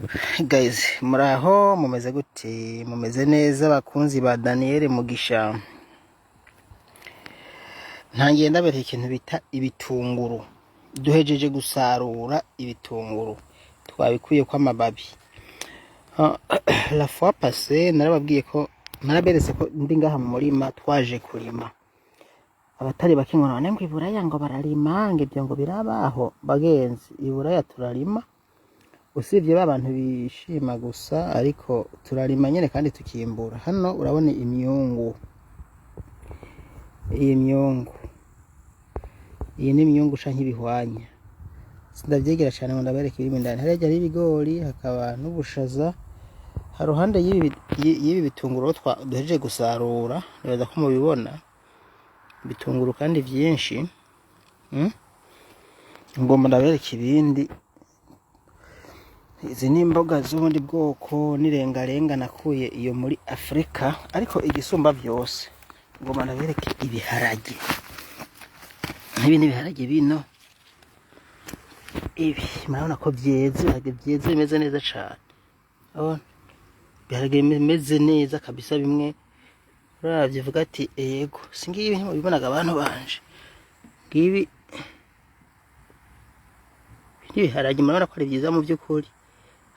Guys, muraho, mumeze gute? Mumeze neza bakunzi ba Daniel Mugisha? Ntangiye ndabereka ikintu bita ibitunguru. Duhejeje gusarura ibitunguru, twabikuyeko amababi. La fois passée narababwiye ko naraberetse ko ndi ngaha mu murima twaje kurima. Abatari bake ngo none ngo iburaya ngo bararima, ngo ibyo ngo birabaho. Bagenzi, iburaya turarima, usibye ba bantu bishima gusa, ariko turarima nyene kandi tukimbura. Hano urabona imyungu, iyi myungu, iyi ni imyungu canke ibihwanya, sindavyegera cane ngo ndabereke ibirimo indani. Hariya hari ibigori, hakaba n'ubushaza. Haruhande y'ibi bitunguru duhejeje gusarura, nibaza ko mubibona, ibitunguru kandi vyinshi. Ngomba ndabereke ibindi. Izi ni imboga z'ubundi bwoko n'irengarenga nakuye iyo muri Afrika, ariko igisumba vyose ngomba ndabereke ibiharage. Ibi ni ibiharage bino, ibi murabona ko vyeze, ibiharage vyeze bimeze neza cane. Urabona ibiharage bimeze neza kabisa, bimwe uravye uvuga ati ego, si ngibi ntimubibonaga abantu banje. Ngibi n'ibiharage murabona ko ari vyiza mu vy'ukuri.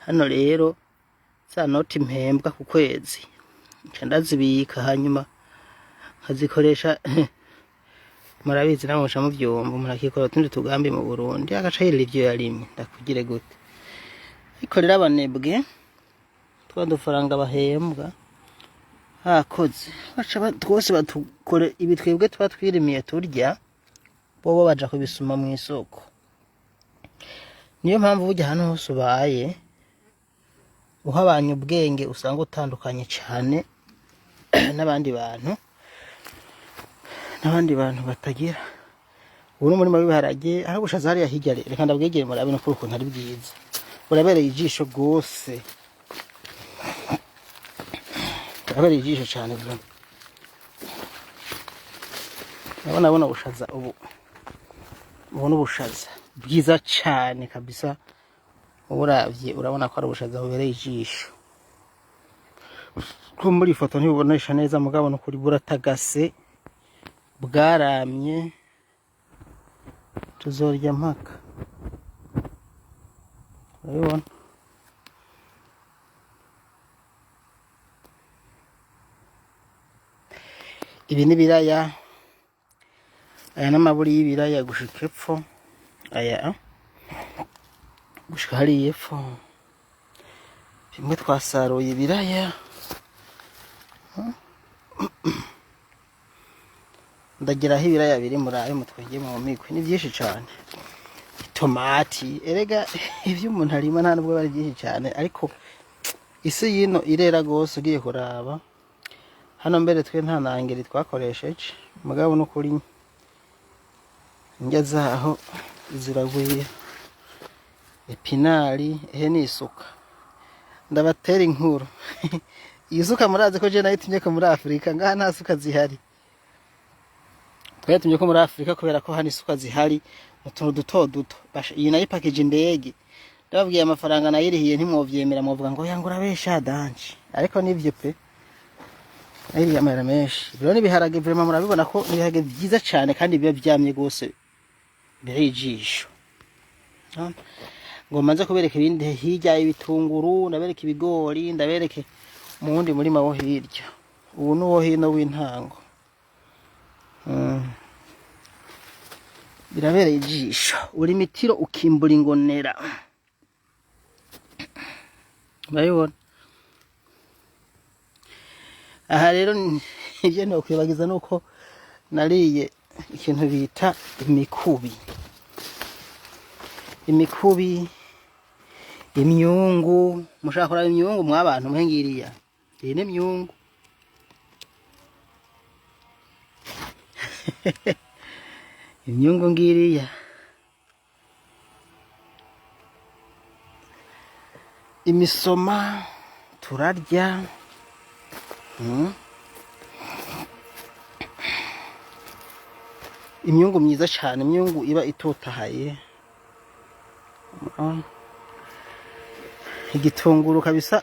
Hano rero za noti mpembwa ku kwezi nca ndazibika, hanyuma nkazikoresha. Murabizi namwe muca muvyumva, umuntu akikora utundi tugambi mu Burundi agaca yirira ivyo yarimye, ndakugire gute? Ariko rero abanebwe twa dufaranga bahembwa bakoze baca twose batukore ibi twebwe tuba twirimiye turya, bobo baja kubisuma mw'isoko. Niyo mpamvu burya ahantu hose ubaye uhabanye ubwenge usanga utandukanye cane n'abandi bantu, n'abandi bantu batagira. Ubu ni umurima w'ibiharage, aho ubushaza hariya hirya. Rero reka ndabwegere murabe no kuri ukuntu ari bwiza, burabereye ijisho rwose, burabereye ijisho cane vraiment. Urabona buno bushaza ubu, ubu ni ubushaza bwiza cane kabisa. Uburavye urabona ko ari ubushaza bubereye ijisho. Ko muri iyi foto ntibubonesha neza, mugabo nukuri buratagase, bwaramye, tuzorya mpaka. Urabibona ibi ni ibiraya, aya n'amaburi y'ibiraya gushika epfo, aya gushika hariya epfo. Bimwe twasaruye ibiraya, ndagira aho ibiraya biri murabe mutwenge mu migwi, ni vyinshi cane. Itomati, erega ivyo umuntu arima nta nubwo ari vyinshi cane, ariko isi yino irera gose ugiye kuraba. Hano mbere twe nta nangeri twakoresheje, mugabo nukuri indya zaho ziragwira. Epinari, ehe ni isuka, ndabatera inkuru. Iyi suka murazi ko je nayitumye ko muri Afrika, ngaha nta suka zihari. Twayitumye ko muri Afrika kubera ko hano isuka zihari mu tuntu duto duto. Iyi nayipakije indege, ndababwiye amafaranga nayirihiye ntimwovyemera, mwovuga ngo yanga urabesha danje, ariko nivyo pe, nayirihiye amahera menshi. Rero n'ibiharage vraiment murabibona ko n'ibiharage vyiza cane kandi biba vyamye gose, bibereye ijisho. Ngo manze kubereka ibindi hirya, ibitunguru, ndabereka ibigori, ndabereke mu wundi murima wo hirya. Ubu ni uwo hino w'intango. Birabereye ijisho, uri mitiro ukimbura ingonera, urabibona. Aha rero ivyo nokwibagiza nuko nariye ikintu bita imikubi, imikubi, imyungu. Mushaka kuraba imyungu mwabantu muhengiriya, iyi ni imyungu. Imyungu ngiriya, imisoma turarya. Imyungu myiza cane, imyungu iba itotahaye. Igitunguru kabisa,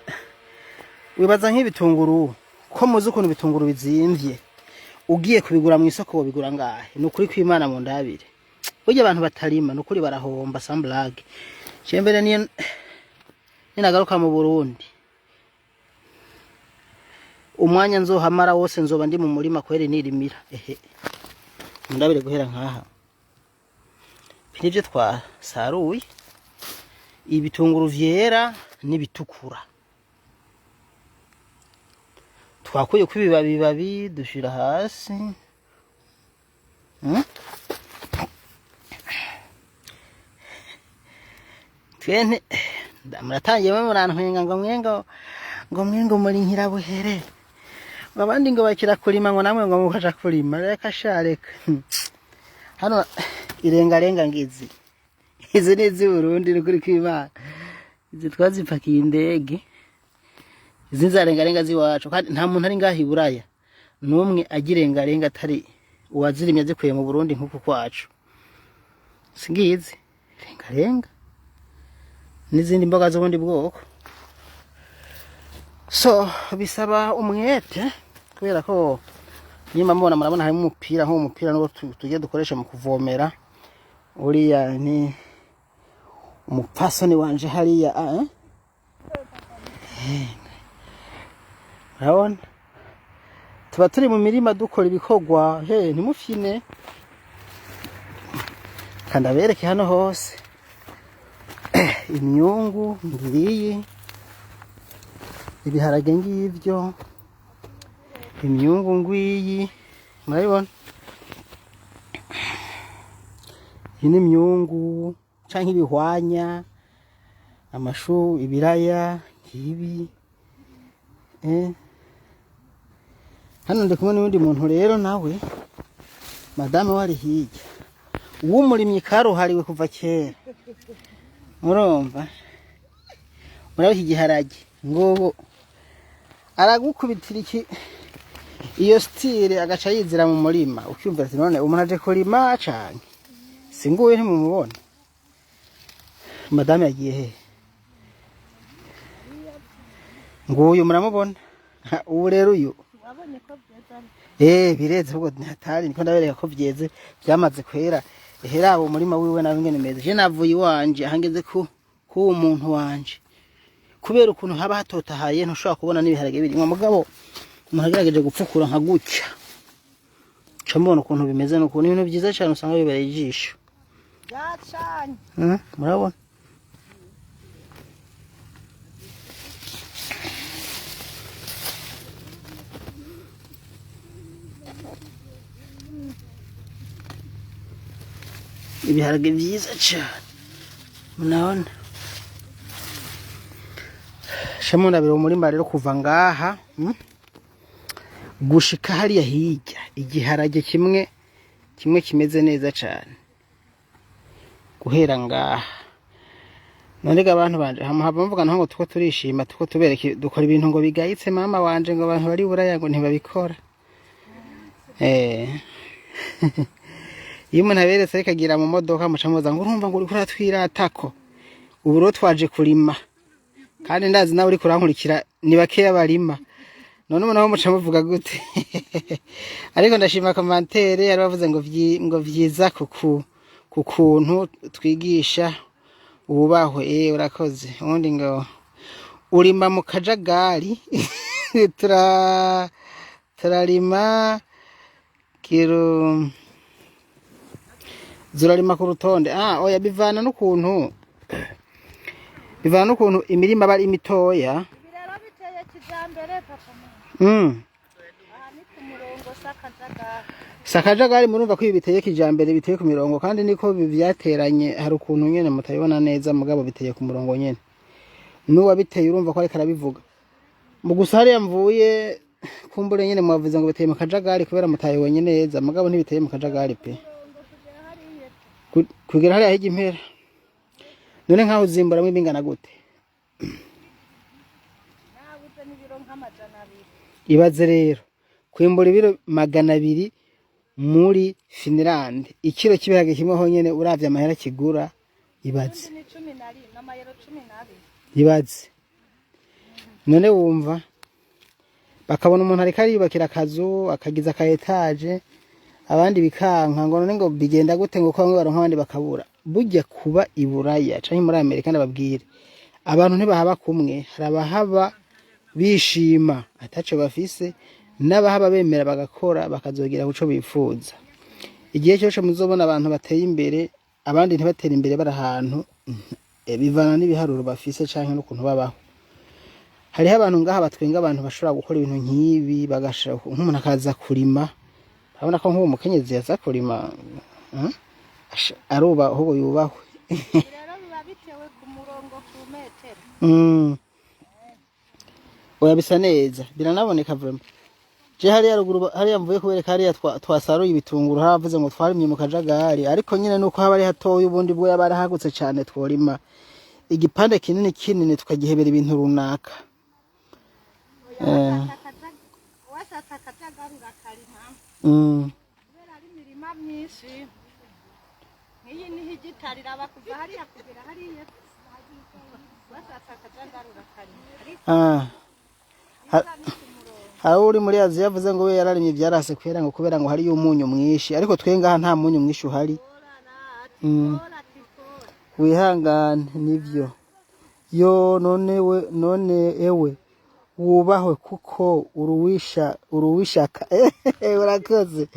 wibaza nk'ibitunguru ko muzi ukuntu ibitunguru bizimvye, ugiye kubigura mu isoko wobigura ngahe? Ni ukuri kw'Imana, mu ndabire, burya abantu batarima ni ukuri barahomba, sans blague. Je mbere niyo ninagaruka mu Burundi, umwanya nzohamara wose nzoba ndi mu murima kweri, nirimira. Ehe, mundabire guhera nkaha, ibi nivyo twasaruye, ibitunguru vyera n'ibitukura. Twakuye ko ibibabi babi dushira hasi. Twene muratangiye mwe murantwenga ngo mwengo, ngo mwengo muri nkirabuhere, ngo abandi ngo bakira kurima, ngo namwe ngo mukaja kurima. Reka sha, reka. Hano irengarenga ngizi, izi ni iz'i Burundi, ni ukuri kw'Imana. Izi twazipakiye indege, izi nzarengarenga z'iwacu, kandi nta muntu ari ngaha i Buraya n'umwe agirengarenga atari uwazirimye azikuye mu Burundi nk'uku kwacu. Singizi rengarenga n'izindi mboga z'ubundi bwoko. So bisaba umwete, kubera ko nyuma mubona, murabona harimo umupira, nk'uwo mupira nuwo tujya dukoresha mu kuvomera. Uriya ni umupfasoni wanje hariya, eh? Murabona tuba turi mu mirima dukora ibikorwa. He, ntimufyine, kandi abereke hano hose imyungu ngiyi, ibiharage ngivyo, imyungu ngwiyi, murabibona. Iyi ni imyungu canke ibihwanya, amashu, ibiraya ngibi. Hano ndi kumwe n'uwundi muntu rero, nawe madame wari hirya w'umurimyi karuhariwe kuva kera. Murumva, murabona iki giharage, ngubu aragukubitira iki iyo style, agaca yizira mu murima, ukyumvira ati none umuntu aje kurima canke singuye? Ntimumubona? Madame yagiye he? Nguyu muramubona. Ubu rero uyu Wabonye ko byeze? Bireze ahubwo hatari, niko ndabereka ko vyeze, byamaze kwera. Ehera abo umurima wiwe nawe ingene meze. Je navuye iwanje ahangeze ku muntu wanje, kubera ukuntu haba hatotahaye ntushobora kubona n'ibiharage birimwo. Mugabo umuntu agerageje gupfukura nka gutya, ca mbona ukuntu bimeze, n'ukuntu ibintu byiza cyane usanga bibereye ijisho. Byacanye. Murabona ibiharage byiza cyane, murabona. Shemo ndabira umurima rero kuva ngaha, gushika hariya hirya, igiharage kimwe kimwe kimeze neza cyane guhera ngaha. None ga abantu banje, hama hava muvuga naho ngo tuko turishima, tuko tubereka dukora ibintu ngo bigayitse. Mama wanje, ngo abantu bari Buraya ngo ntibabikora. Iyo umuntu aberetse ariko agira mu modoka, muca mubaza ngo urumva ngo uriko uratwiratako. Ubu rero twaje kurima, kandi ndazi nawe uriko urankurikira ni bakeya barima. None ubu naho muca muvuga gute? Ariko ndashima commentaire yari bavuze ngo ngo vyiza ku kuntu twigisha ububahwe. Urakoze. Ubundi ngo urima mu kajagari. Turarima kiro zurarima ku rutonde. Oya, bivana n'ukuntu imirima aba ari mitoya. Ibi rero biteye kijambere, papa. Aha ni ku murongo, s'akajagari. Sakajagari. Murumva ko ibi biteye kijambere, biteye ku mirongo, kandi niko vyateranye. Hari ukuntu nyene mutabibona neza, mugabo biteye ku murongo nyene. N'uwabiteye urumva ko ariko arabivuga. Mu gusa hariya mvuye kumbure nyene mwavuze ngo biteye mu kajagari kubera mutayibonye neza, mugabo ntibiteye mu kajagari pe. Kugera hariya hirya impera. None nkaho uzimburamwo ibingana gute? Nabuze n'ibiro nka 200. Ibaze rero kwimbura ibiro 200 muri Finland, ikiro cy'ibiharage kimwe honyene, uravye amahera kigura, ibaze. Ubundi ni 11, amayero 12. Ibaze. None wumva bakabona umuntu ariko ariyubakira akazu, akagiza aka étage, abandi bikanka, ngo none ngo bigenda gute, ngo ko bamwe baronka abandi bakabura? Burya kuba i Buraya canke muri Amerika, ndababwire, abantu ntibahaba kumwe. Hari abahaba bishima ataco bafise, n'abahaba bemera bagakora bakazogera kuco bifuza. Igihe cyose muzobona abantu bateye imbere, abandi ntibatere imbere, bari ahantu, bivana n'ibiharuro bafise canke n'ukuntu babaho. Hariho abantu ngaha batwenga, abantu bashobora gukora ibintu nk'ibi, bagashira nk'umuntu akaza kurima. Urabona ko nk'uwo mukenyezi yaza kurima, aruba ahubwo yubahwe. Rero biba bitewe ku murongo, ku metero. Oya, bisa neza, biranaboneka vraiment. Je hariya ruguru, hariya mvuye kubereka, hariya twasaruye ibitunguru, haravuze ngo twarimye mu kajagari, ariko nyine nuko haba ari hatoya. Ubundi bwo yaba arahagutse cane, tworima igipande kinini kinini, tukagihebera ibintu runaka. Washatse akajagari urakarima, kubera ari imirima myinshi. Nk'iyi niho igitari iraba kuva hariya kugera hariya. Washatse akajagari urakarima, ariko bisa ni ku murongo. Hari uri muri Aziya yavuze ngo we yararimye ivyarase kwera, ngo kubera ngo hariyo umunyu mwinshi, ariko twe ngaha nta munyu mwinshi uhari. Ora ati pora. Wihangane, nivyo yo. None we, none ewe wubahwe kuko uruwisha uruwishaka. Urakoze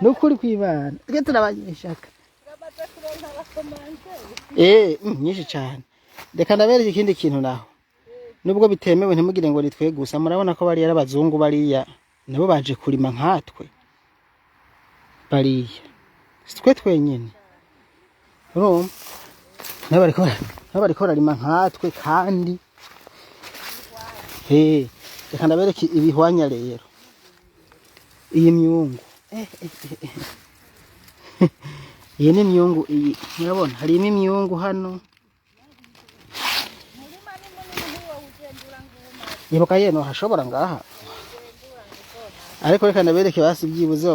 nukuri kwibana, twe turabanyishaka. Turamaze kuronka abakomande. Nyinshi cyane. Reka ndabereke ikindi kintu naho, nubwo bitemewe, ntimugire ngo nitwe gusa. Murabona ko bariya ari abazungu, bariya nabo baje kurima nkatwe. Bariya si twe twenyene, urumva, nabo bariko bararima nkatwe. Kandi reka ndabereke ibihwanya rero. Iyi myungu, iyi ni imyungu iyi, murabona harimo imyungu hano. Umurima ni munini, ntiwo ugendura ngo uwumare. Ibuka yeno hashobora ngaha, ariko reka ndabereke basi byibuze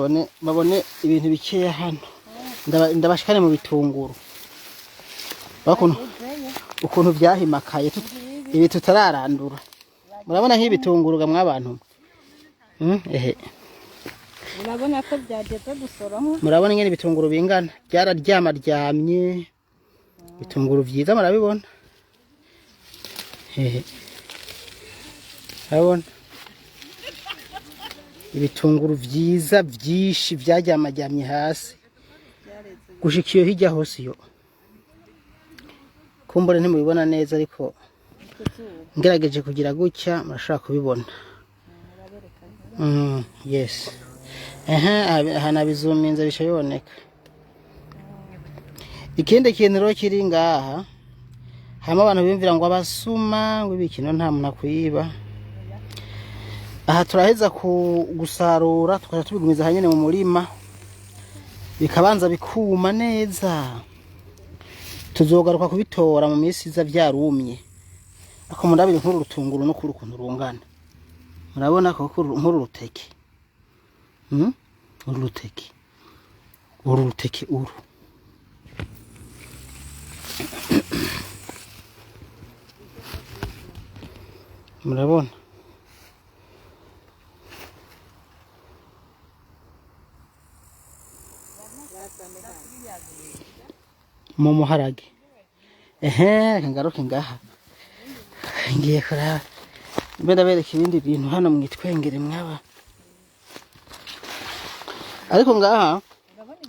babone ibintu bikeya hano. Ndabashikane mu bitunguru bakuntu ukuntu vyahimakaye, ibi tutararandura. Murabona nk'ibitunguru ga mwabantu, ehe. Urabona ko byageze gusoromwa. Murabona ingene ibitunguru bingana, byararyamaryamye. Ibitunguru vyiza, murabibona, hehe. Murabona ibitunguru vyiza vyinshi vyaryamaryamye hasi gushika iyo hirya hose. Iyo kumbure ntimubibona neza, ariko ngerageje kugira gutya murashobora kubibona. Yes, ehe, aha nabizuminze bica biboneka. Ikindi kintu rero kiri ngaha, harimo abantu biyumvira ngo abasuma, ngo ibikino, nta muntu akwiba aha. Turaheza ku gusarura, tukaja tubigumiza hanyene mu murima, bikabanza bikuma neza. Tuzogaruka kubitora mu minsi iza vyarumye. Ariko murabire nk'uru rutunguru no kuri ukuntu rungana, murabona ko nk'uru ruteke, Uru ruteke, uru ruteke uru. Murabona mu muharage. Ehe, reka ngaruke ngaha, ngiye kuraba mbe ndabereka ibindi bintu hano mwitwengere mwaba. Ariko ngaha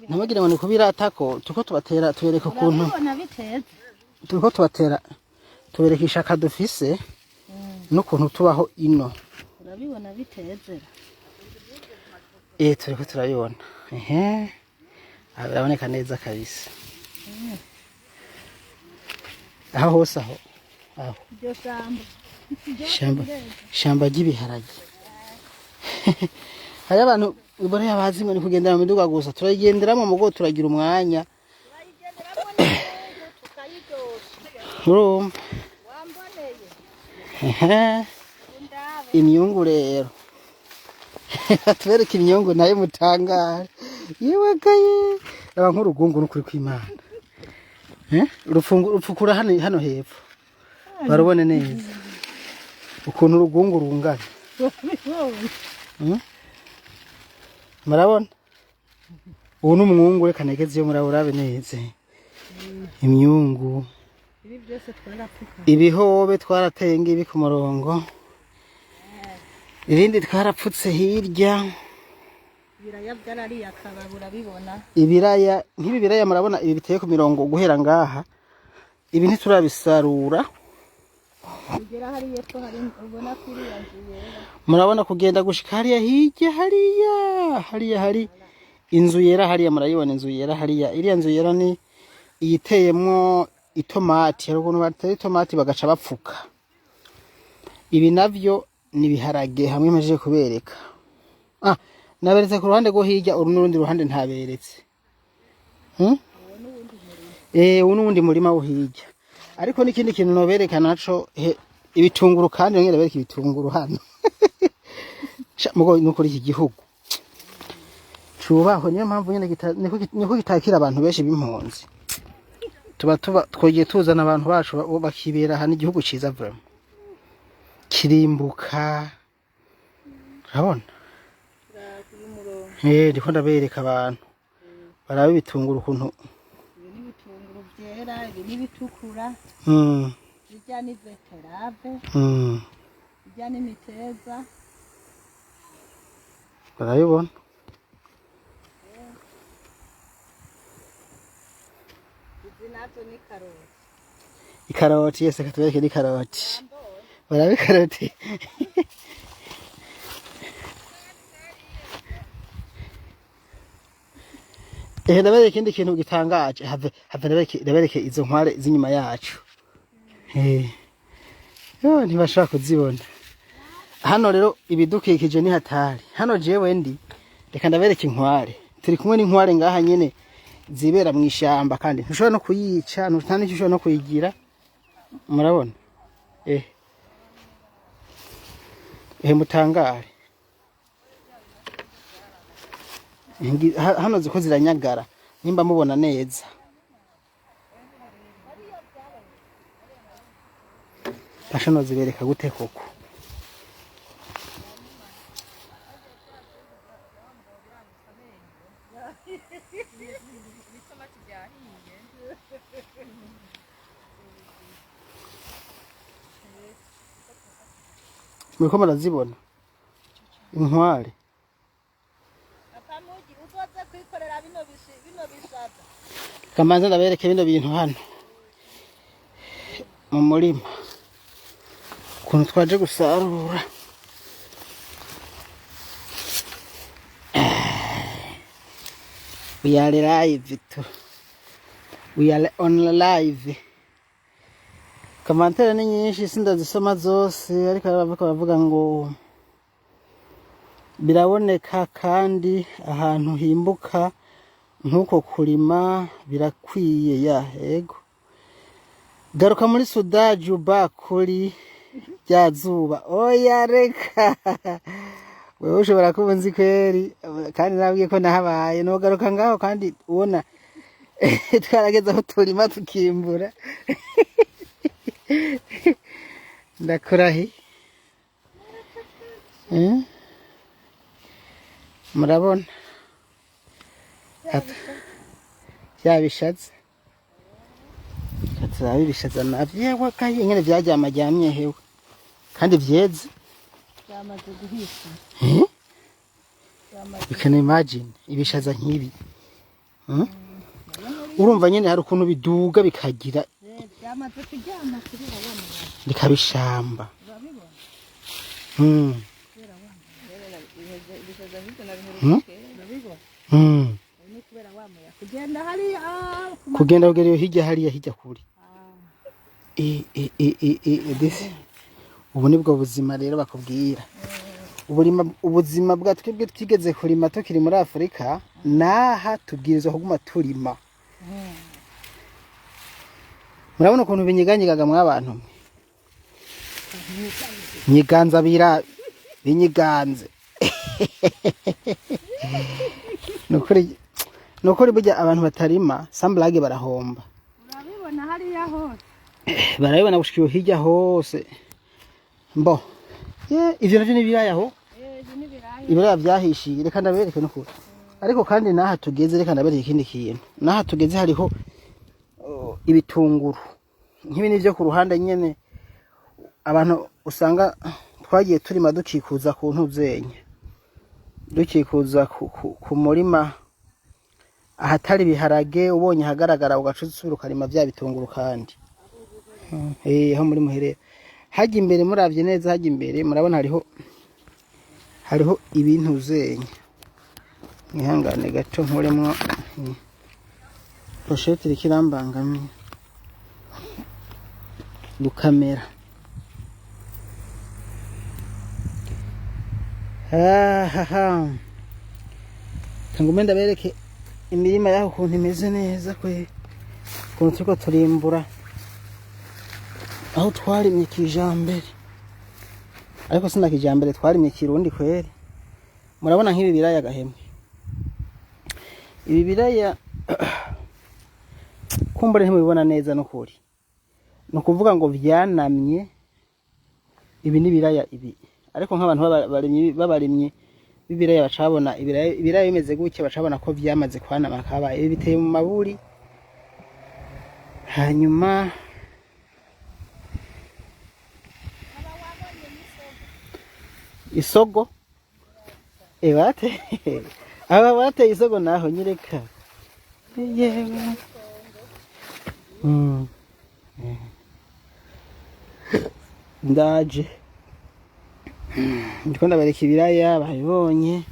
ntimugire ngo ni kubiratako, turiko tubatera, tubereka ukuntu Urabibona biteze. Turiko tubatera, tubereka ishaka dufise n'ukuntu tubaho ino. Urabibona biteze. Turiko turabibona. Ehe, aha biraboneka neza kabisa, aho hose, aho aho. Iryo shamba. Ishamba ry'ibiharage. Hari abantu bariya bazi ngo ni kugendera mu miduga gusa. Turayigenderamo mugo, turagira umwanya. Turayigenderamo n'ubu tukayiryosha. Urumva. Wamboneye. Ehe. Undabe. Imyungu rero, tubereke imyungu nayo mutangare. Yewe gaye, aba nk'urugungu n'ukuri kw'Imana. Rupfukura hano hano hepfo barubone neza. Ukuntu urugungu rungana. Murabona ubu ni umwungu, reka negeze iyo muraburabe neza imyungu. Ibi byose twarapfuka. Ibihobe twarateye ngibi ku murongo, ibindi twarapfutse hirya. Ibiraya byarariye akababa, urabibona. Ibiraya, nk'ibi biraya murabona, ibi biteye ku mirongo guhera ngaha, ibi ntiturabisarura. Ugera hariya epfo, hari ubona ko iriya nzu yera. Murabona kugenda gushika hariya hirya, hariya hariya hari inzu yera hariya, murayibona inzu yera hariya. Iriya nzu yera ni iyiteyemwo itomati. Hari ukuntu batera itomati bagaca bapfuka. Ibi navyo ni ibiharage hamwe mpejeje kubereka. Ah, naberetse ku ruhande rwo hirya, uru n'urundi ruhande ntaberetse. Uwu n'uwundi murima wo hirya, ariko n'ikindi kintu nobereka naco ibitunguru, kandi nongera bereka ibitunguru hano. Sha, mugo nukuri iki gihugu cubahwe, niyo mpamvu nyene niko kitakira abantu benshi b'impunzi. Tuba twogiye tuzana abantu bacu bakibera hano. Igihugu ciza vraiment, kirimbuka, urabona. Uyu murongo. Ndiko ndabereka abantu barabe ibitunguru ukuntu. Ibi ni ibitunguru byera, ibi ni ibitukura. Bijya ni betterave. Bijya n'imiteja. Barabibona. Izi nazo ni karoti. Ikaroti yese, katubereke n'ikaroti, barabe ikaroti. Ehe, ndabereke ikindi kintu gitangaje. Have have, ndabereke izo nkware z'inyuma yacu. Yo ntibashobora kuzibona hano. Rero ibidukikije ni hatari hano. Jewe ndi, reka ndabereke inkware. Turi kumwe n'inkware ngaha nyene zibera mu ishamba, kandi ntushobora no kuyica, nta n'icyo ushobora no kuyigira. Murabona, mutangare. Hano ziko ziranyagara, nimba mubona neza. Basha nozibereka gute koko? Muriko murazibona inkware? Papa Mugi, uzoze kwikorera bino bishaza. Kamanza ndabereke bino bintu hano mu murima, ukuntu twaje gusarura. We are live tu, we are on live. Commentaires ni nyinshi, sindazisoma zose, ariko baravuga ngo biraboneka kandi ahantu himbuka nk'uko kurima birakwiye. Ya yego, garuka muri Suda Juba kuri rya zuba. Oya, reka, wewe ushobora kuba unzi kweri, kandi nabwiye ko nahabaye. Nogaruka ngaho kandi ubona twarageze aho turima tukimbura. Ndakurahi. Eh? Murabona bya bishaza? Turabe ibishaza navyo. Yewe kaye, ingene vyaryamajyamye hewe, kandi vyeze. Byamaze guhisha. Eh? Byamaze. You can imagine ibishaza nk'ibi. Urumva nyene hari ukuntu biduga bikagira Byamaze kuryama kubera wa muyaga. Bikabishamba. Urabibona? Kubera wa Urabibona? Ni kubera wa muyaga kugenda hariya Kugenda kugera iyo hirya, hariya hirya kure. E, e, e, e, e, e, this ubu nibwo buzima rero bakubwira, uburima, ubuzima bwa twebwe twigeze kurima tukiri muri Afurika. Naha tubwirizwa kuguma turima. Murabona ukuntu binyiganyigaga mw'abantu mwe, nyiganza bira binyiganze. Nukuri burya abantu batarima, sans blague, barahomba. Urabibona hariya hose. Barabibona gushika iyo hirya hose mbo. Ye, ivyo navyo ni ibiraya aho. Ibi ni ibiraya. Ibiraya vyahishiye, reka ndabereke nukuri. Ariko kandi naha tugeze, reka ndabereke ikindi kintu. Naha tugeze hariho ibitunguru nk'ibi nivyo ku ruhande nyene abantu usanga twagiye turima dukikuza ku ntuzenya, dukikuza ku murima ahatari ibiharage, ubonye ahagaragara ugaca usubira ukarima vya bitunguru kandi. Aho muri muherera hajya imbere, muravye neza hajya imbere murabona hariho ibintu zenya. Mwihangane gato nkuremwo pochette iriko irambangamiye gukamera. Ahaha, ngume ndabereke imirima yaho ukuntu imeze neza kwe, ukuntu turiko turimbura aho twarimye kijambere. Ariko sina kijambere, twarimye kirundi kweri. Murabona nk'ibi biraya gahemwe, ibi biraya kumbure ntimubibona neza nukuri. Ni ukuvuga ngo vyanamye, ibi ni biraya ibi. Ariko nk'abantu b'abarimyi b'ibiraya bacabona ibiraya bimeze gutya, bacabona ko vyamaze kwanama kabaye. Ibi biteye mu maburi, hanyuma isogo. Bate aba bateye isogo naho nyereka yewe. Ndaje ndiko ndabereka ibiraya babibonye,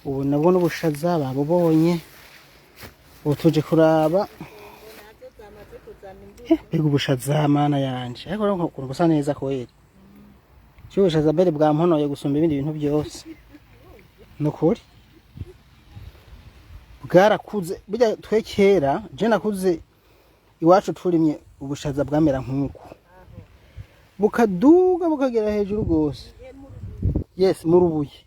ubu nabwo n'ubushaza babubonye. Ubu tuje kuraba mbega ubushaza mana yanje, ariko urabona ukuntu busa neza kweri. Cyo ubushaza mbere bwamponoye gusumba ibindi bintu byose, nukuri bwarakuze. Burya twe kera je nakuze iwacu turimye ubushaza bwamera nk'uku, bukaduga bukagera hejuru gose. Yes, mu rubuye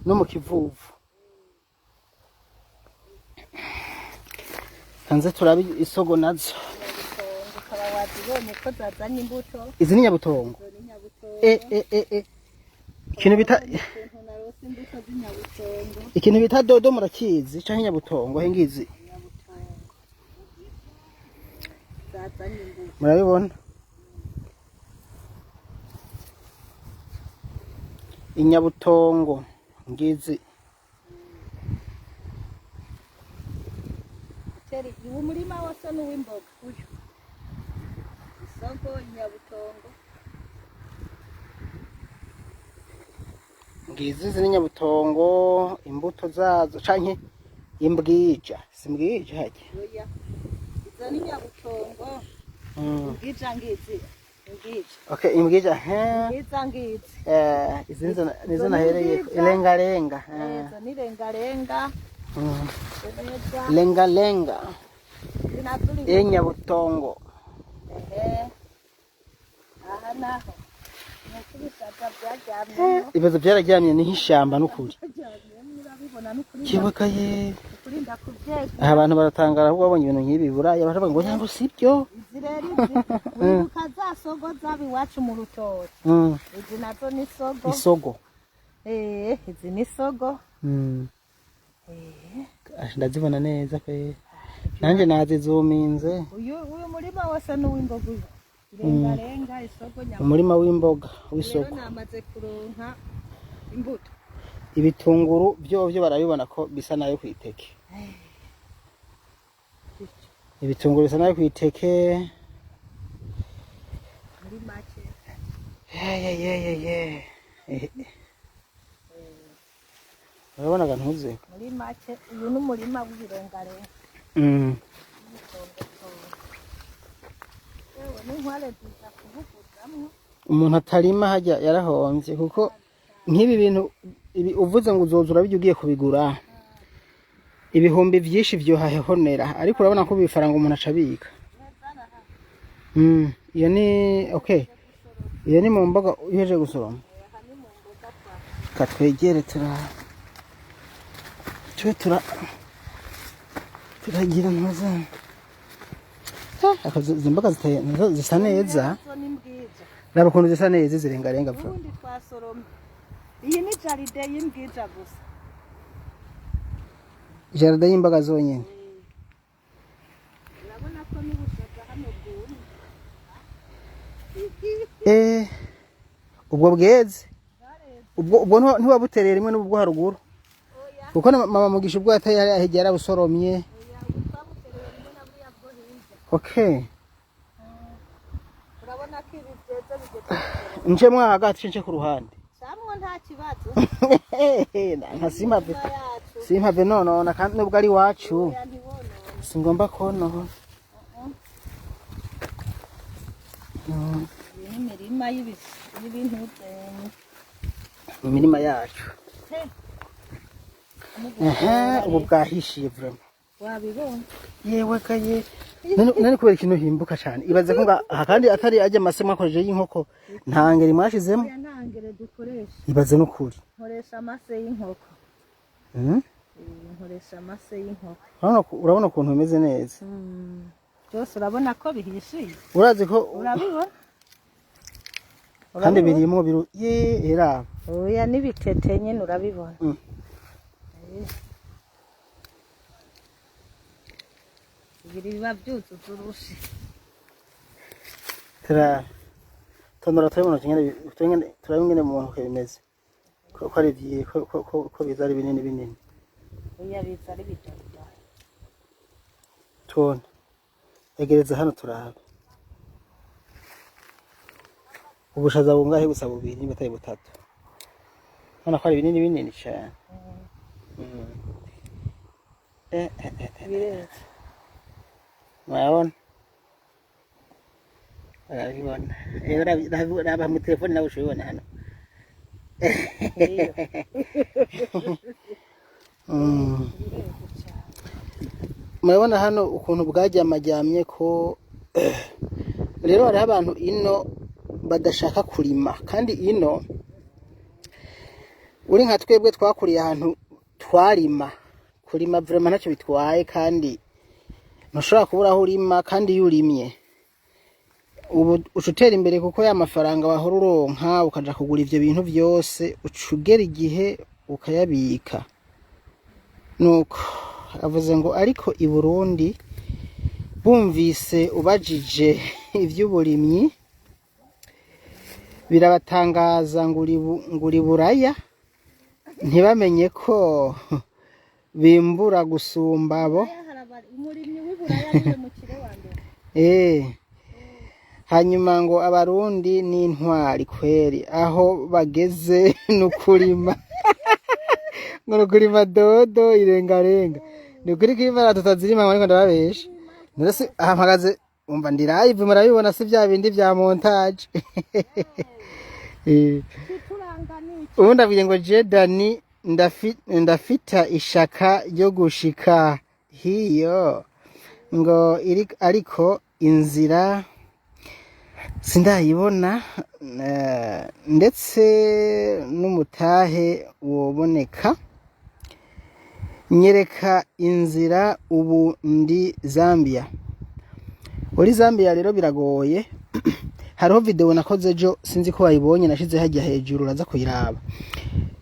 no mu kivuvu. Kanze turabe isogo nazo. Ukaba wazibonye ko zazanye imbuto. Izi ni nyabutongo. Izo ni nyabutongo. Ikintu bita Ukuntu narose imbuto z'inyabutongo. Ikintu bita dodo murakizi canke nyabutongo he ngizi? Nyabutongo zazanye imbuto. Murabibona inyabutongo ngizi. Teri uwo murima wose ni uw'imboga uyu. Isogo inyabutongo. Ngizi izi ni nyabutongo, imbuto zazo canke imbwija, si mbwija harya? Oya. Izo ni nyabutongo. Imbwija ngizi. Imbwija. Okay, imbwija he. Imbwija ngizi. Izi nizo nahereye ilengalenga. Izo ni lengalenga. Neza. Lengalenga. Zinatuli. Inyabutongo. Aha naho. Nuko byaryamye. Ibibazo byararyamye ni nk'ishamba n'ukuri. Murabibona n'ukuri. Kibuka ye. Ukurinda kuvyeka. Aha abantu baratangara ahubwo babonye ibintu nk'ibi buraya baravuga ngo ntabwo sibyo. Izi rero izi. Uribuka za sogo zaba iwacu mu rutoki. Izi nazo ni sogo. Isogo. Izi ni sogo. Ndazibona neza kwe. Nanje nazizuminze. Uyu murima wose ni uw'imboga uyu. Irengarenga isogo nyama. Umurima w'imboga w'isoko. Rero namaze kuronka imbuto. Ibitunguru byo barabibona ko bisa nayo kwiteke. Ibitunguru bisa nayo kwiteke. Muri make. Ye. Urabona gantuze. Muri make uyu ni umurima w'ibirengarenga. Umuntu atarima hajya yarahomvye, kuko nk'ibi bintu ibi uvuze ngo uzozura bijya ugiye kubigura ibihumbi vyinshi vyohahonera, ariko urabona ko bifaranga umuntu acabika. Iyo ni okay, iyo ni mu mboga uheje gusoroma. Katwegere tube turagira ntuza. Izi mboga ziteye zisa neza. Raba ukuntu zisa neza zirengarenga vuba. Ubundi twasoroma. Iyi ni jardin y'imbwija gusa. Jardin y'imboga zonyene. Urabona ko n'ubushaza hano bwumye. Ubwo bweze. Ubwo ntiwabutereye rimwe n'ubwo haruguru? Oya. Kuko na mama Mugisha ubwo yateye hariya hirya yarabusoromye. Oya, ubu twabutereye rimwe na buriya bwo hirya. Okay. Urabona ko ibi byeze bigeze gusoroma. Nce mwa hagati, nce ku ruhande. Camwo nta kibazo. Nka simpave. Imirima yacu. Simpave nonona kandi nubwo ari iwacu. Oya, ntiwonona. Singomba konona. Iyi ni imirima y'ibintu. Imirima yacu. Ehe, ubu bwahishiye vraiment. Wabibonye? Yewe kaye. None kubera ikintu himbuka cyane. Ibaze ko aha kandi atari ajya amase mwakoresheje y'inkoko. Nta ngeri mwashizemo. Oya, nta ngere dukoresha. Ibaze n'ukuri. Nkoresha amase y'inkoko. Nkoresha amase y'inkoko. Urabona ukuntu bimeze neza. Byose urabona ko bihishiye. Urazi ko Urabibona? kandi birimwo biru ye era. Oya, n'ibitete nyine urabibona. Ibiri biba byuzuza urushi. Tara tonora turabona kingene turabona turabona mu ntoke bimeze. Ko ari vyiye ko biza ari binini binini. Oya, biza ari bitoto. Tubona. Egereza hano turabe. Ubushaza bungahe gusa? Bubiri niba atari butatu. Urabona ko ari binini binini cyane. Bireze. Murabona? Urabibona. Raba mu telefone nawe ushobibona hano. Iyo. Bireze cyane. Murabona hano ukuntu bwajyamajyamye ko rero hariho abantu ino badashaka kurima, kandi ino uri nka twebwe twakuriye ahantu twarima. Kurima vraiment ntacyo bitwaye, kandi ntushobora kubura aho urima, kandi iyo urimye ubu uca utera imbere, kuko ya mafaranga wahora uronka ukaja kugura ivyo bintu vyose uca ugera igihe ukayabika. Nuko avuze ngo ariko i Burundi bumvise ubajije ivy'uburimyi birabatangaza, ngo uri buraya, ntibamenye ko bimbura gusumba abo. Umurimyi w'iburaya niwe mukire wa mbere. Hanyuma ngo Abarundi ni intwari kweri, aho bageze n'ukurima, ngo nukurima dodo irengarenga. Ni ukuri kw'ibara tutazirima, ariko ndababesha. None se aha mpagaze umva ndi live, murabibona, si bya bindi vya montage. Ikituranga ni iki? Ubundi abwiye ngo Jedani ndafita ishaka ryo gushika hiyo ngo iri, ariko inzira sindayibona, ndetse n'umutahe woboneka. Nyereka inzira, ubu ndi Zambia. Uri Zambia rero biragoye. Hariho video nakoze ejo, sinzi ko wayibonye, nashize hajya hejuru, uraza kuyiraba.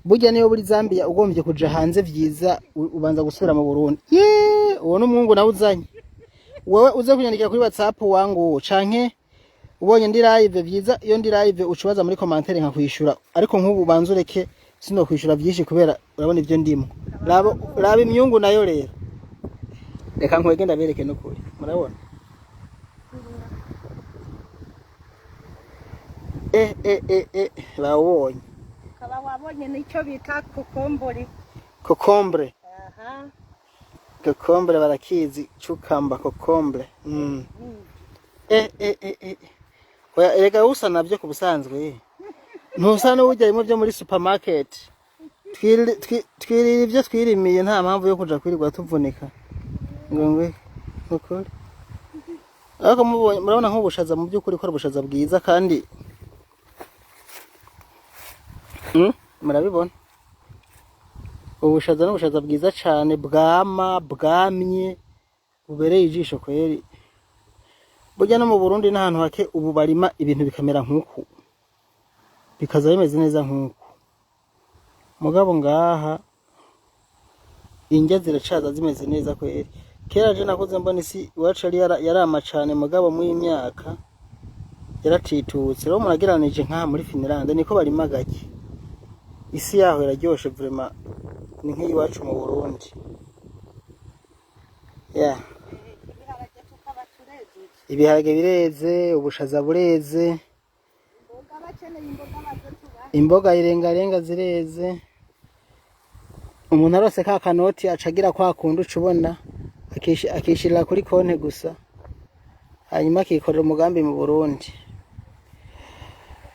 Burya niyo buri Zambia ugombye kuja hanze vyiza ubanza gusubira mu Burundi. Ye, uwo n'umwungu nawe uzanye. Wewe uze kunyandikira kuri WhatsApp wangu, canke ubonye ndi live, vyiza iyo ndi live ucubaza muri commentaire nkakwishura, ariko nk'ubu ubanza ureke sino kwishura vyinshi kubera urabona ivyo ndimo. Raba raba imyungu nayo rero. Reka nkwege ndabereke n'ukuri. Murabona? Bawubonye. Ukaba wabonye nicyo bita kokombori. Kokombre. Aha. Kokombre barakizi, cucumber, kokombre. Oya, erega usa navyo ku busanzwe. Ntusa n'uburya bimwe byo muri supermarket. Twirira ivyo twirimiye, nta mpamvu yo kuja kwirirwa tuvunika. Ngo ngwe nukuri. Ariko mubonye, murabona nk'ubushaza mu by'ukuri ko ari ubushaza bwiza kandi murabibona. Ubushaza n'ubushaza bwiza cane bwama bwamye bubereye ijisho kweri. Burya no mu Burundi n'ahantu hake ubu barima ibintu bikamera nk'uku. Bikaza bimeze neza nk'uko. Mugabo ngaha indya ziracaza zimeze neza kweri. Kera je nakuze mbona isi iwacu yari yarama cane, mugabo mw'iyi myaka yaratitutse. Rero umuntu agereranije nk'aha muri Finland niko barima gake. Isi yaho iraryoshe vraiment, ni nk'iyiwacu mu Burundi. Yeah. Ibiharage tukaba turejeje. Ibiharage bireze, ubushaza bureze, Imboga, bakeneye imboga baze tubahe. Imboga irengarenga zireze. Umuntu arose ka kanoti acagira kwa kundi uca ubona akishirira kuri konte gusa, hanyuma akikorera umugambi mu Burundi.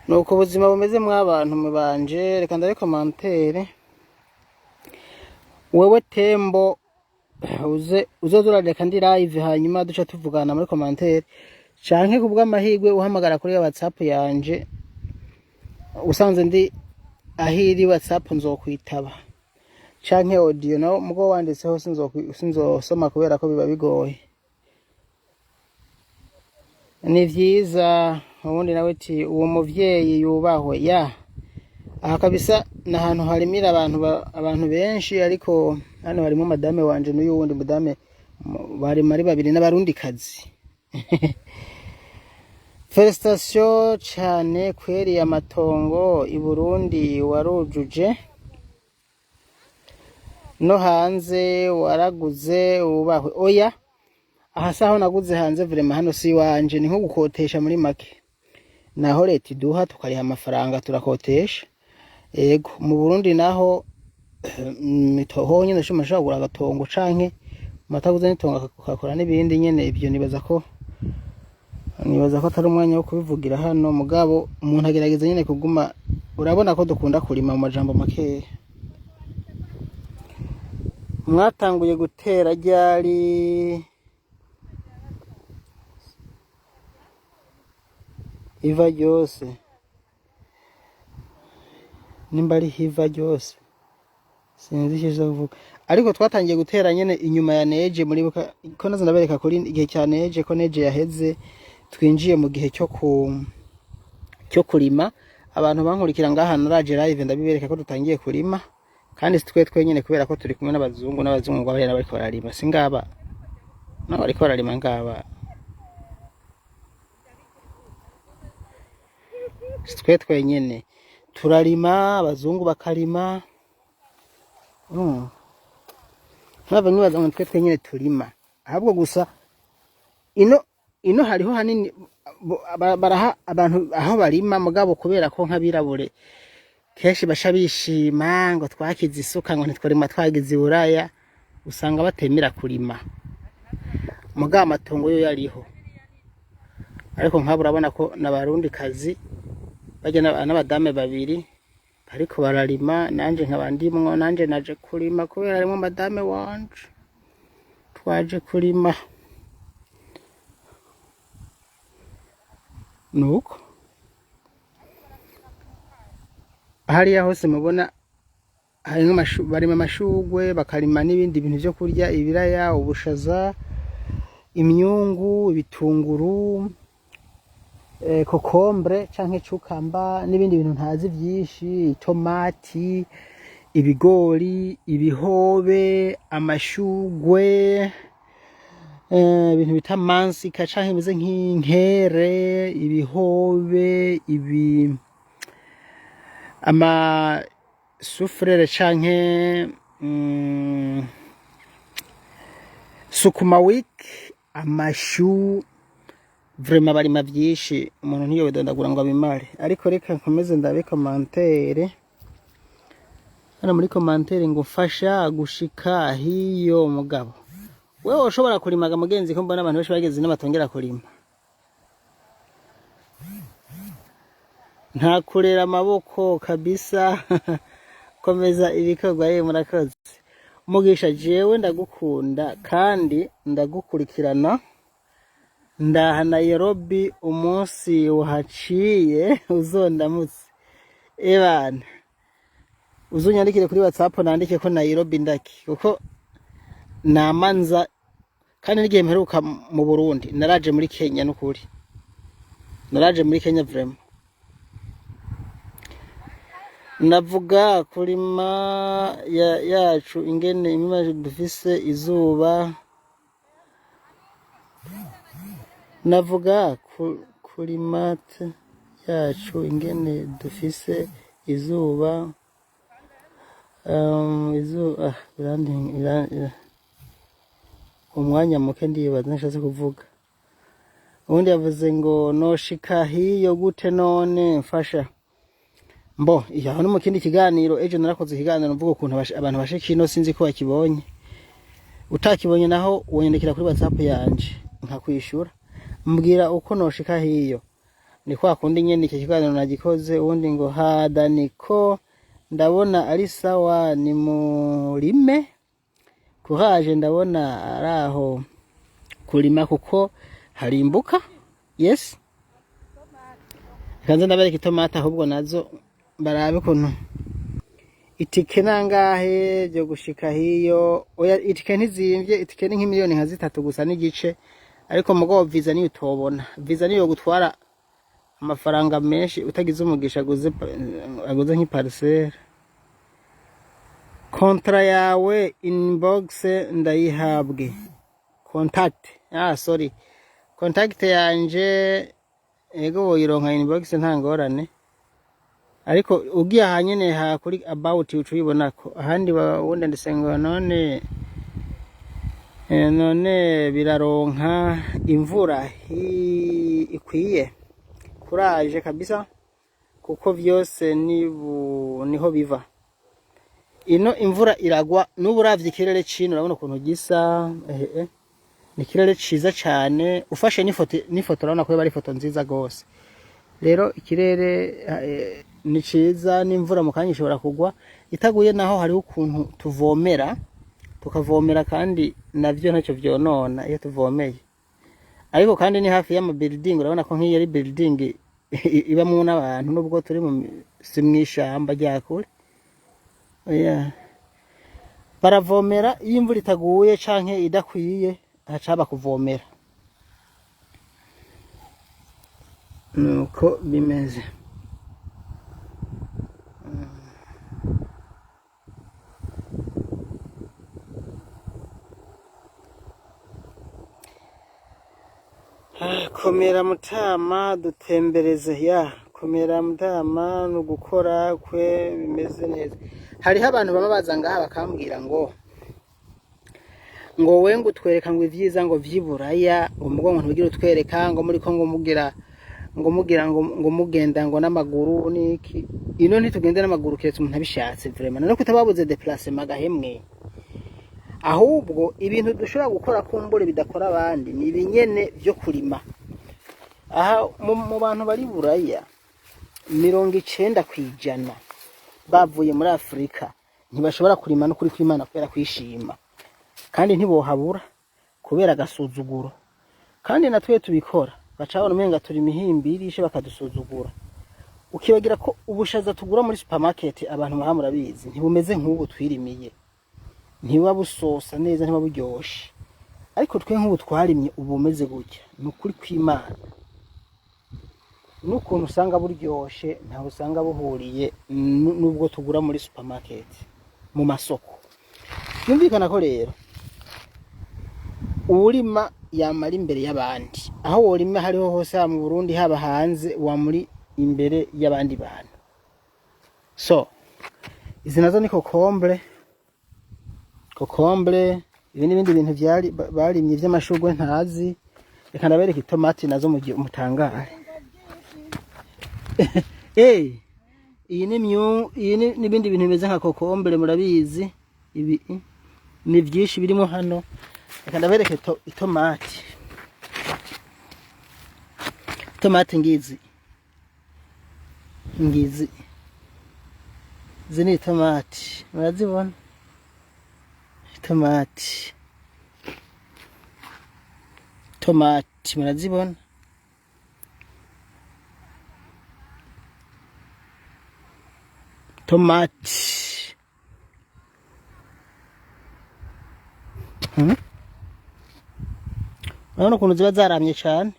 Nuko ubuzima bumeze mw'abantu mubanje. Reka ndabe commentaire. Wewe Tembo, uze uzoza urareka ndi live, hanyuma duca tuvugana muri commentaire, canke kubw'amahirwe uhamagara kuri WhatsApp yanje. Usanze ndi ahiri WhatsApp nzokwitaba, canke audio nawo mugo wanditseho sinzosoma kubera ko biba bigoye. Ni vyiza. Ubundi nawe ati uwo muvyeyi yubahwe. Ya, aha kabisa ni ahantu harimira abantu abantu benshi, ariko hano harimo madame wanje n'uyu wundi madame barima ari babiri n'abarundikazi. Félicitations cane kweri, amatongo i Burundi warujuje no hanze waraguze, wubahwe. Oya, aha saho naguze hanze vraiment, hano si iwanje, ni nko gukotesha muri make. Naho leta iduha tukariha amafaranga, turakotesha. Ego, mu Burundi naho ho nyene ushobora kugura agatongo canke umataguze n'itongo ukakora n'ibindi nyene. Ivyo nibaza ko atari umwanya wo kubivugira hano, mugabo umuntu agerageza nyene kuguma. Urabona ko dukunda kurima mu majambo makeya. Mwatanguye gutera ryari? Iva ryose nimba ari hiva ryose, sinzi icyo kuvuga, ariko twatangiye gutera nyene inyuma ya neige. Muribuka ko nazo ndabereka kuri igihe cya neige, ko neige yaheze twinjiye mu gihe cyo kurima. Abantu bankurikira ngaha naraje live ndabibereka ko dutangiye kurima, kandi si twe twenyene kubera ko turi kumwe n'abazungu, n'abazungu ngo bariya bariko bararima, si ngaba nabo bariko bararima ngaba. Si twe twenyene turarima, abazungu bakarima. Mwava mwibaza ngo twe twenyene turima, ahubwo gusa ino hariho hanini baraha abantu aho barima, mugabo kubera ko nk'abirabure kenshi basha bishima ngo twakize isuka, ngo ntitwarima twagize iburaya, usanga batemera kurima. Mugabo amatongo yo yariho, ariko nk'abo urabona ko n'abarundi kazi bajya n'abadame babiri bariko bararima, nanje nkaba ndimwo. Nanje naje kurima kubera harimwo madame wanje, twaje kurima. Nuko hariya hose mubona harimwo barima amashugwe, bakarima n'ibindi bintu vyo kurya, ibiraya, ubushaza, imyungu, ibitunguru, concombre canke cucumber n'ibindi bintu ntazi vyinshi, itomati, ibigori, ibihobe, amashugwe, ibintu bita mansika canke bimeze nk'inkere, ibihobe, ibi ama chou-fleur canke sukuma wiki, amashu. Vraiment barima vyinshi, umuntu ntiyobidondagura ngo abimare. Ariko reka nkomeze ndabe commentaire hano. Muri commentaire ngo fasha gushika hiyo. Mugabo wewe ushobora kurimaga mugenzi, ko mbona abantu benshi bageze n'abatongera kurima? Nta kurera amaboko kabisa, komeza ibikorwa. Ye, murakoze Mugisha, jewe ndagukunda kandi ndagukurikirana. Ndaha Nairobi, umunsi wahaciye uzondamutse. Ebana, uzonyandikire kuri WhatsApp nandike ko Nairobi ndaki, kuko namanza kandi n'igihe mperuka mu Burundi naraje muri Kenya. Nukuri naraje muri Kenya vraiment. Navuga kurima yacu ingene imirima dufise izuba. Navuga kurimate yacu ingene dufise izuba. Izuba, ah, umwanya muke, ndibaza nashatse kuvuga. Ubundi yavuze ngo noshika hiyo gute none mfasha. Mbo aho no mu kindi kiganiro ejo narakoze ikiganiro mvuga ukuntu abantu bashika ino, sinzi ko wakibonye. Utakibonye naho wonyandikira kuri WhatsApp yanje nkakwishura, mbwira uko noshika hiyo. Ni kwa kundi nyene iki kiganiro nagikoze. Ubundi ngo hada niko ndabona ari sawa, ni murime, courage, ndabona ari aho kurima kuko harimbuka. Yes, kanze ndabereka itomati ahubwo nazo barabe ukuntu. Itike nangahe byo gushika hiyo? Oya, itike ntizimvye, itike ni nk'imiliyoni nka 3 gusa n'igice, ariko mugabo visa niyo utobona. Visa niyo gutwara amafaranga menshi utagize umugisha aguze nk'iparcelle. Contact yawe inbox ndayihabwe. Contact, ah sorry, contact yanje ego woyironka inbox, nta ngorane, ariko ugiye aha nyene ha kuri about uca uyibonako. Ahandi wundi ndetse ngo none none biraronka imvura ikwiye? Kuraje kabisa, kuko vyose niho biva. Ino imvura iragwa, n'ubu uravye ikirere cino urabona ukuntu gisa. Ehe, ni ikirere ciza cane, ufashe n'ifoto urabona ko yoba ari ifoto nziza gose. Rero ikirere ni ciza, n'imvura mu kanya ishobora kugwa. Itaguye naho hariho ukuntu tuvomera, tukavomera, kandi navyo ntacyo vyonona iyo tuvomeye. Ariko kandi ni hafi y'ama building, urabona ko nk'iyo ari building ibamwo n'abantu, nubwo turi mu si mw'ishamba rya kure. Oya, baravomera iyo imvura itaguye canke idakwiye, haca haba kuvomera, nuko bimeze. Ah, komera mutama, dutembereze ya komera mutama, ni ugukora kwe bimeze neza. Hariho abantu baba baza ngaha bakambwira ngo we ngo utwereka ngo ivyiza ngo vy'iburaya, ngo mugo ngo ntugire utwereka ngo muriko ngo mugira ngo mugira ngo mugenda ngo n'amaguru niki. Ino ntitugende n'amaguru keretse umuntu abishatse vraiment, no kutababuze déplacement gahemwe. Ahubwo ibintu dushobora gukora kumbure bidakora abandi ni ibinyene vyo kurima. Aha mu bantu bari buraya, 90% bavuye muri Afurika, ntibashobora kurima no kuri kw'Imana kubera kwishima, kandi ntibohabura kubera agasuzuguro. Kandi natwe tubikora baca babona umenga turi imihimbiri ishe, bakadusuzugura. Ukibagira ko ubushaza tugura muri supermarket, abantu baha murabizi, ntibumeze nk'ubu twirimiye, ntibuba busosa neza, ntibuba buryoshe. Ariko twe nk'ubu twarimye ubu bumeze gutya, ni ukuri kw'Imana, n'ukuntu usanga buryoshe ntaho usanga buhuriye n'ubwo tugura muri supermarket, mu masoko. Byumvikana ko rero uwurima yamara imbere y'abandi. Aho worima hariho hose, haba mu Burundi, haba hanze, wamuri imbere y'abandi bantu. So izi nazo ni concombre, concombre, ibi n'ibindi bintu vyari barimye vy'amashurwe ntazi. Reka ndabereka itomati nazo mu gihe mutangare. Iyi ni myu, iyi ni n'ibindi bintu bimeze nka concombre, murabizi. Ibi ni vyinshi birimo hano. Reka ndabereke itomati. Itomati ngizi, ngizi, izi ni itomati, murazibona itomati, tomati murazibona. Tomati. Urabona ukuntu ziba zaramye cane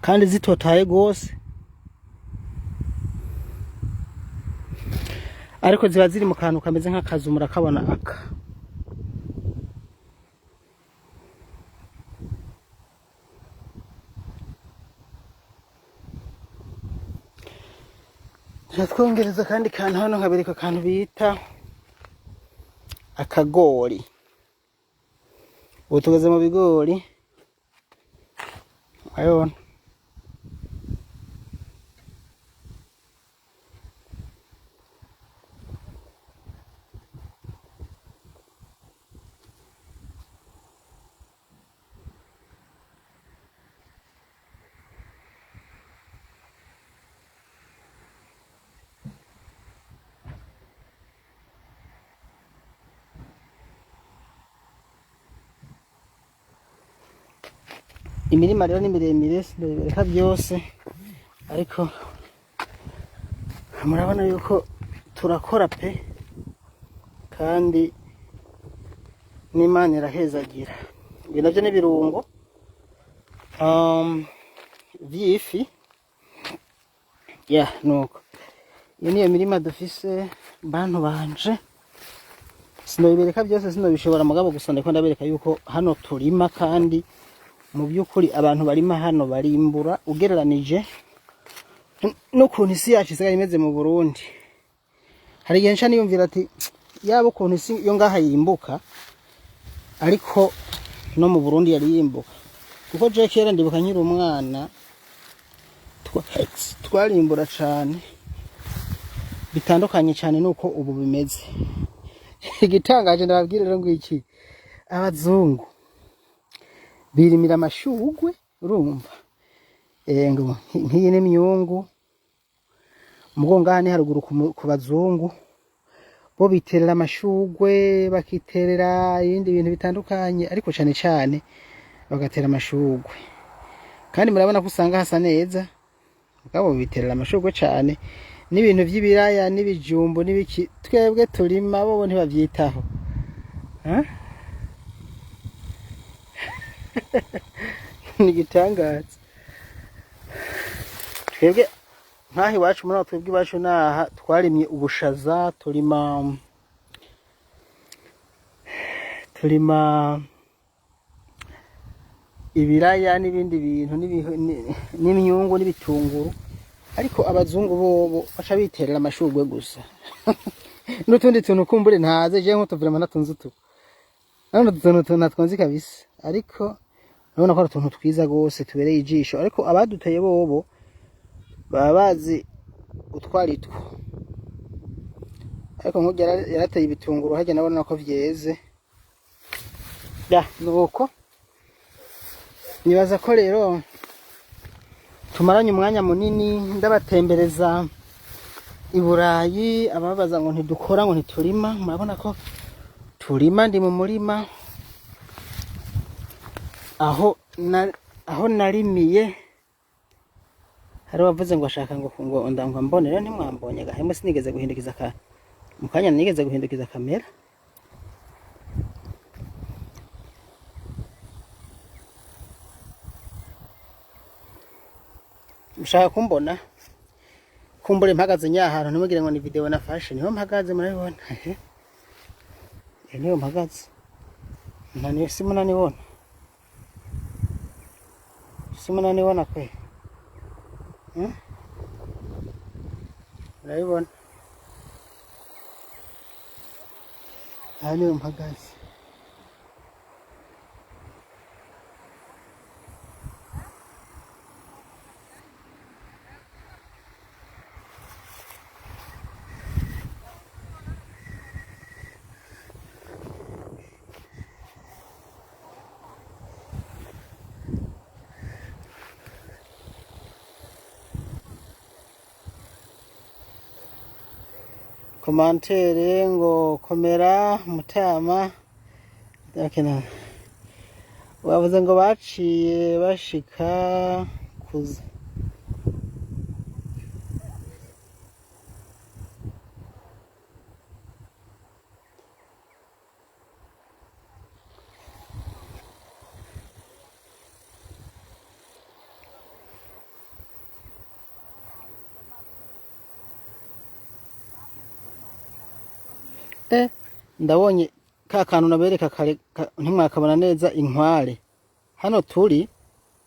kandi zitotaye gose. Ariko ziba ziri mu kantu kameze nk'akazu, murakabona aka. Twongereza akandi kantu hano, nkabereka akantu bita akagori. Ubu tugeze mu bigori, urabibona. Imirima rero ni miremire, sinabibereka byose, ariko murabona yuko turakora pe, kandi n'Imana irahezagira. Ibi navyo ni ibirungo vy'ifi ya nuko. Iyo niyo mirima dufise, bantu banje. Sinobibereka byose, sinobishobora, mugabo gusa ndiko ndabereka yuko hano turima, kandi mu by'ukuri abantu barima hano barimbura ugereranije n'ukuntu isi yacu isigaye imeze mu Burundi. Hari igihe nca niyumvira ati yaba ukuntu isi yo ngaha yimbuka, ariko no mu Burundi yari yimbuka, kuko je kera ndibuka nkiri umwana twarimbura cane bitandukanye cane nuko ubu bimeze. Igitangaje ndababwira rero ngiki, abazungu birimira amashugwe, urumva ngo nk'iyi ni imyungu, mugo ngaha ni haruguru ku bazungu, bo biterera amashugwe, bakiterera ibindi bintu bitandukanye, ariko cane cane bagatera amashugwe. Kandi murabona ko usanga hasa neza, mugabo biterera amashugwe cane, n'ibintu vy'ibiraya n'ibijumbu n'ibiki twebwe turima bo ntibavyitaho. Ni igitangaza. Twebwe nkaha iwacu, muri aho twebwe iwacu naha twarimye ubushaza, turima ibiraya n'ibindi bintu n'imyungu n'ibitunguru, ariko abazungu bobo baca biterera amashurwe gusa n'utundi tuntu kumbure ntaze je nk'utu vraiment natunze utu none utu tuntu natwonzi kabisa, ariko urabona ko ari utuntu twiza gose tubereye ijisho, ariko abaduteye bobo baba bazi utwaritwo. Ariko nk'urya yarateye ibitunguru harya, nabona ko vyeze. Ya nuko nibaza ko rero tumaranye umwanya munini ndabatembereza i Burayi, ababaza ngo ntidukora ngo ntiturima, murabona ko turima. Ndi mu murima aho narimiye. Hari wavuze ngo ashaka ngo ndangwa mbone, rero ntimwambonye gahemwe, sinigeze guhindukiza ka mu kanya nigeze guhindukiza kamera. Mushaka kumbona kumbure mpagaze nyahantu, ntimugire ngo ni video nafashe, niho mpagaze, murabibona. Niho mpagaze, nani simunanibona, simunanibona kwe. Murabibona aha niho mpagaze. Commentaire ngo komera mutama, bavuze ngo baciye bashika kuza. Ndabonye ka kantu nabereka kare, ntimwakabona neza inkware. Hano turi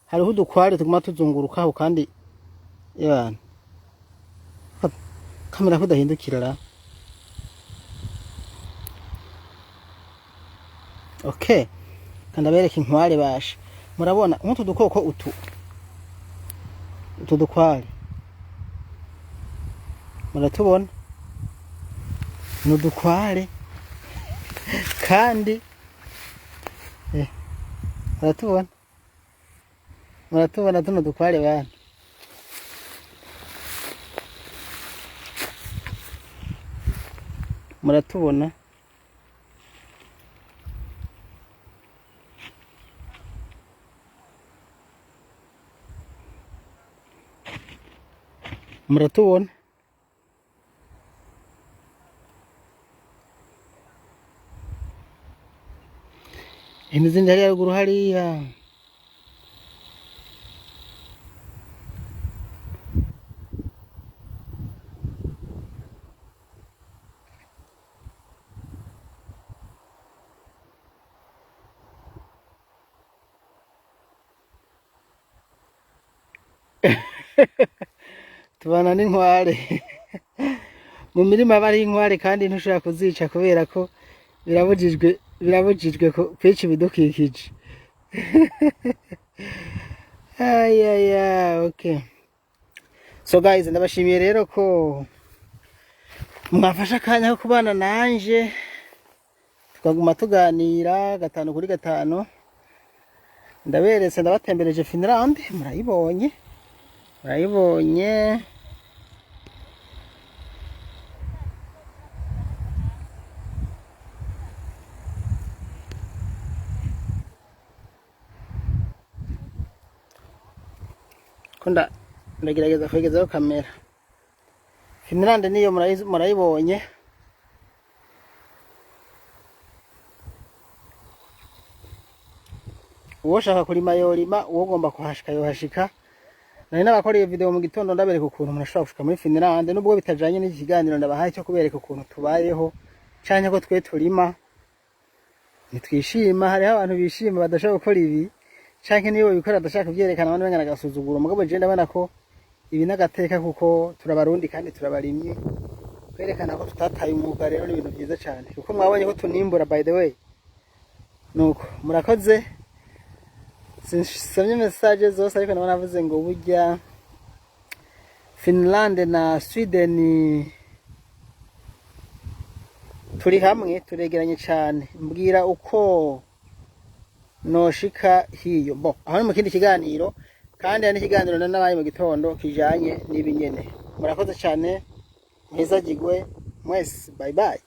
hariho udukware tuguma tuzungurukaho kandi yabana kamera kudahindukira ra. Okay, kandabereka inkware basha. Murabona nk'utu dukoko, utu dukware muratubona, ni udukware kandi muratubona, muratubona tuno dukware bana. Muratubona. Muratubona. N'izindi hariya ruguru hariya. Tubana n'inkware mu mirima, aba ari inkware kandi ntushobora kuzica kubera ko birabujijwe kwica ibidukikije. Ayaya, okay, so guys, ndabashimiye rero ko mwafashe akanya ko kubana nanje, tukaguma tuganira gatanu kuri gatanu. Ndaberetse, ndabatembereje Finland, murayibonye, murayibonye. Ko ndagerageza kwegezaho kamera. Finland niyo murayibonye. Uwoshaka kurima yorima, uwogomba kuhashika yohashika. Nari nabakoreye video mu gitondo ndabereka ukuntu umuntu ashobora gushika muri Finland, nubwo bitajanye n'iki kiganiro ndabahaye cyo kubereka ukuntu tubayeho canke ko twe turima ntitwishima. Hariho abantu bishima badashobora gukora ibi, canke niyo babikora badashaka kuvyerekana, abandi bangana agasuzuguro. Mugabo je ndabona ko ibi n'agateka, kuko turabarundi kandi turabarimyi. Kwerekana ko tutataye umwuga rero ni ibintu vyiza cane, kuko mwabonye ko tunimbura, by the way. Nuko murakoze. Sinsomye message zose, ariko nabona navuze ngo burya Finland na Sweden turi hamwe, turegeranye cane. Mbwira uko noshika hiyo bo aho ni mu kindi kiganiro, kandi hari n'ikiganiro nabaye mu gitondo kijanye n'ibi nyene. Murakoze cane, mpezagirwe mwese, bye bye.